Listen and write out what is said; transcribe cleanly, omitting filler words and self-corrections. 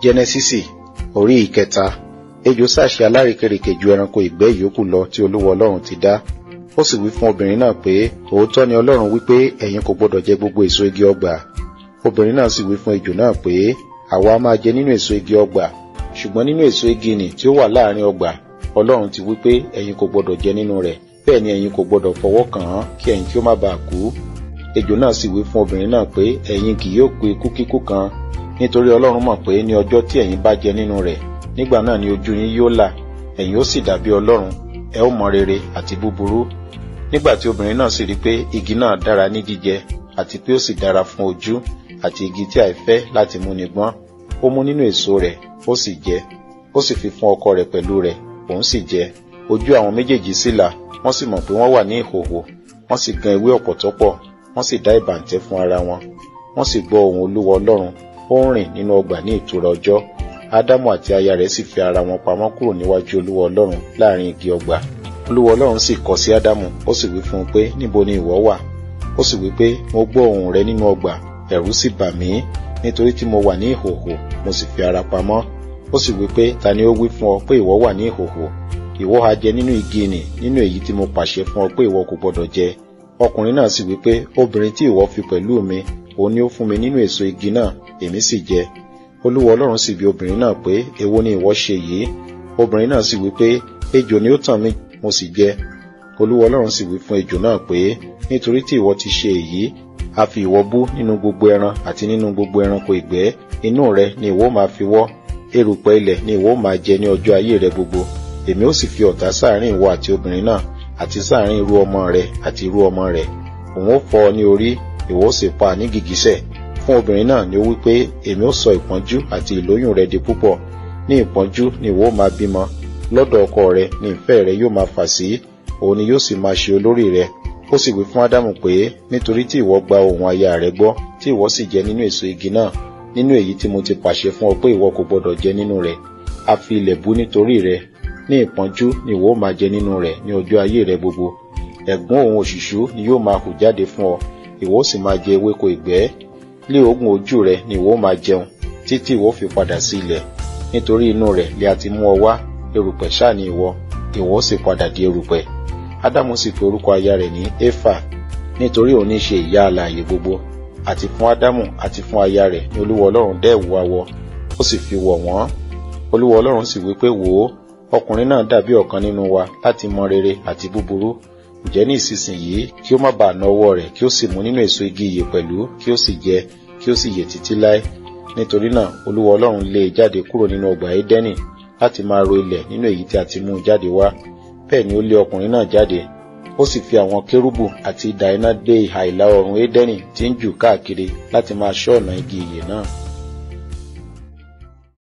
Jẹ́nẹ́sísì orí ìkẹta. Ejò sàṣe alárekérekè ju ẹranko ìgbẹ́ ìyókù lọ tí Olúwa Ọlọ́run ti dá. Ó sì wí fún obìnrin náà pé, òótọ́ ni Ọlọ́run wí pé ẹ̀yin kò gbọdọ̀ jẹ gbogbo èso igi ọgbà. Obìnrin náà sì wí fún ejò náà pé, àwa a máa jẹ nínú èso igi ọgbà, ṣùgbọ́n nínú èso igi nì tí ó wà láàrin ọgbà, Ọlọ́run ti wí pé ẹ̀yin kò gbọdọ̀ jẹ nínú rẹ̀, bẹ́ẹ̀ ni ẹ̀yin kò gbọdọ̀ fọwọ́ kàn án kí ẹ̀yin kí ó má baà kú. Ejò náà sì wí fún obìnrin náà pé, ẹ̀yin kì yóò kú ikú kíkú kan, nítorí Ọlọ́run mọ̀ pé ní ọjọ́ tí ẹ̀yin bá jẹ nínú rẹ̀, nígbà náà ni ojú yín yóò là, ẹ̀yin ó sì dàbí Ọlọ́run, ẹ ó mọ rere àti búburú. Nígbà tí obìnrin náà sì rí pé igi náà dára ní jíjẹ, àti pé ó sì dára fún ojú, àti igi tí àìfẹ́ láti múni gbọ́n, ó mú nínú èso rẹ̀, ó sì jẹ, ó sì fi fún ọkọ rẹ̀ pẹ̀lú rẹ̀, òun sì jẹ. Ojú àwọn méjèèjì sì là, wọ́n sì mọ̀ pé wọ́n wà ní ìhòhò, wọ́n sì gan ewé ọ̀pọ̀tọ́ pọ̀, wọ́n sì dá ìbàǹtẹ́ fún ara wọn. Wọ́n sì gbọ́ ohùn Olúwa Ọlọ́run, ó ń rìn nínú ọgbà ní ìtura ọjọ́. Ádámù àti aya rẹ̀ sì fi ara wọn pamọ́ kúrò níwájú Olúwa Ọlọ́run láàrin igi ọgbà. Olúwa Ọlọ́run sì kọ sí Ádámù, ó sì wí fún un pé, níbo ni ìwọ wà? Ó sì wí pé, mo gbọ́ ohùn rẹ nínú ọgbà, ẹ̀rù sì bà mí, nítorí tí mo wà ní ìhòhò, mo sì fi ara pamọ́. Ó sì wí pé, ta ni ó wí fún ọ pé ìwọ wà ní ìhòhò? Ìwọ ha jẹ nínú igi nì, nínú èyí tí mo pàṣẹ fún ọ pé ìwọ kò gbọdọ̀ jẹ. Ọkùnrin náà sì wí pé, obìnrin tí ìwọ fi pẹ̀lú mi, òun ni ó fún mi nínú èso igi náà, èmi sì jẹ. Olúwa Ọlọ́run sì bi obìnrin náà pé, èwo ni ìwọ ṣe yìí? Obìnrin náà sì wí pé, ejò ni ó tàn mí, mo sì jẹ. Olúwa Ọlọ́run sì wí fún ejò náà pé, nítorí tí ìwọ ti ṣe èyí, a fi ìwọ bú nínú gbogbo ẹran àti nínú gbogbo ẹranko ìgbẹ́, inú rẹ ni ìwọ máa fi wọ́, erùpẹ̀ ilẹ̀ ni ìwọ máa jẹ ní ọjọ́ ayé rẹ gbogbo. Èmi ó sì fi ọ̀tá sáàárín ìwọ àti obìnrin náà, àti sáàárín irú ọmọ rẹ àti irú ọmọ rẹ̀. Òun ó fọ́ ọ ní orí, ìwọ ó sì pa á ní gìgísẹ̀. Fún obìnrin náà ni ó wí pé, èmi ó sọ ìpọ́njú àti ìlóyún rẹ di púpọ̀. Ní ìpọ́njú ni ìwọ ó máa bímọ, lọ́dọ̀ ọkọ rẹ ni ìfẹ́ rẹ yóò máa fà sí, òun ni yóò sì máa ṣe olórí rẹ. Ó sì wí fún Ádámù pé, nítorí tí ìwọ gba ohùn aya rẹ gbọ́, tí ìwọ sì jẹ nínú èso igi náà, nínú èyí tí mo ti pàṣẹ fún ọ pé ìwọ kò gbọdọ̀ jẹ nínú rẹ̀, a fi ilẹ̀ bú nítorí rẹ, ní ìpọ́njú ni ìwọ ó máa jẹ nínú rẹ̀ ní ọjọ́ ayé rẹ gbogbo. Ẹ̀gún òun òṣùṣú ni yóò máa hù jáde fún ọ, ìwọ ó sì máa jẹ ewéko ìgbẹ́. Lé òógùn ojú rẹ ni ìwọ ó máa jẹun, títí ìwọ ó fi padà sí ilẹ̀. Nítorí inú rẹ̀ li a ti mú ọ wá, erùpẹ̀ ṣáà ni ìwọ, ìwọ ó sì padà di erùpẹ̀. Ádámù sì pe orúkọ aya rẹ̀ ní Éfà, nítorí òun ní ṣe ìyá alààyè gbogbo. Àti fún Ádámù àti fún aya rẹ̀ ni Olúwa Ọlọ́run dẹ́ ẹ̀wù awọ, ó sì fi wọ̀ wọ́n. Olúwa Ọlọ́run sì wí pé, wò ó, ọkùnrin náà dàbí ọ̀kan nínú wa láti mọ rere àti búburú. Ǹjẹ́ ní ìsinsìnyí kí ó má baà na ọwọ́ rẹ̀ kí ó sì mú nínú èso igi ìyè pẹ̀lú, kí ó sì jẹ, kí ó sì yè títí láé. Nítorí náà Olúwa Ọlọ́run lé e jáde kúrò nínú ọgbà Édẹ́nì láti máa ro ilẹ̀ nínú èyí tí a ti mú un jáde wá. Bẹ́ẹ̀ ni ó lé ọkùnrin náà jáde. Ó sì fi àwọn kérúbù àti idà iná dé ìhà ìlà oòrùn Édẹ́nì tí ń jù káàkiri láti máa ṣọ́ ọ̀nà igi ìyè náà.